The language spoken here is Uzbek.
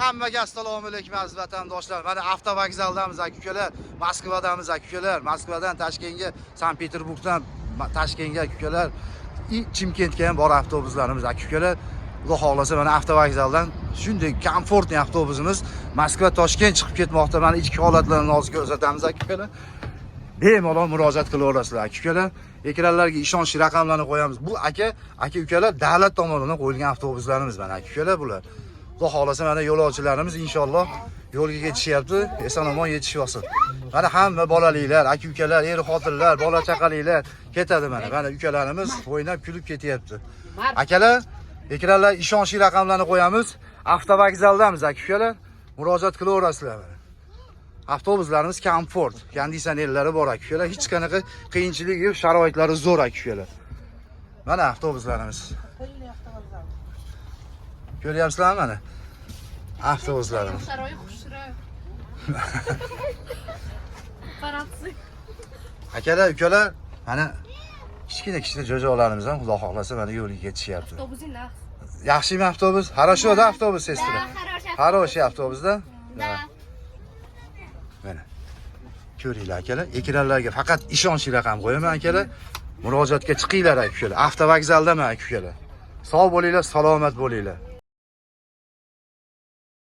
Hammaga assalomu alaykum, aziz vatandoshlar. Mana avtovokzaldamiz, aka ukalar. Moskvadamiz, aka ukalar. Moskvadan Toshkentga, Sankt-Peterburgdan Toshkentga, aka ukalar. И Chimkentga ham bor avtobuslarimiz, aka ukalar. Xudo xohlasa, mana avtovokzaldan shunday комфортный avtobusimiz Moskva Toshkent chiqib ketmoqda. Mana ichki holatlarini hozir ko'rsatamiz, aka ukalar. Bemalol murojaat qilaverasizlar, aka ukalar. Ekranlarga ishonchli raqamlarni qo'yamiz. Bu aka ukalar, davlat tomonidan qo'yilgan avtobuslarimiz, mana, aka ukalar, bular. Xudo xohlasa, mana yo'lovchilarimiz inshaalloh yo'lga ketishyapti, eson omon yetishib olsin. Mana hamma bolaliklar, aka ukalar, er xotinlar, bola chaqaliklar ketadi mana. Mana ukalarimiz o'ynab kulib ketyapti. Akalar, ekranlar ishonchli raqamlarni qo'yamiz. Avtovokzaldamiz, aka ukalar. Murojaat qilaverasizlar mana. Avtobuslarimiz komfort, konditsionerlari bor, aka ukalar. Hech qanaqa qiyinchilik yo'q, sharoitlari zo'r, aka ukalar. Mana avtobuslarimiz. Ko'ryapsizlarmi mana? Avtobuslarimiz. Второй xushra. Paparazzi. Akalar, ukalar, mana kichkina kichkina jo'joqlarimiz ham, Xudo xohlasa, mana yo'lga ketishyapti. Avtobusing naqs. Yaxshimi avtobus? Хорошо, да, автобус, сестра? Да, хороший. Хороший автобус, да? Да. Mana. Ko'ringlar, akalar, ekranlarga faqat ishonchli raqam qo'yaman, akalar. Murojaatga chiqinglar, aka ukalar. Avtovokzaldaman, aka ukalar. Sog' bo'linglar, salomat bo'linglar.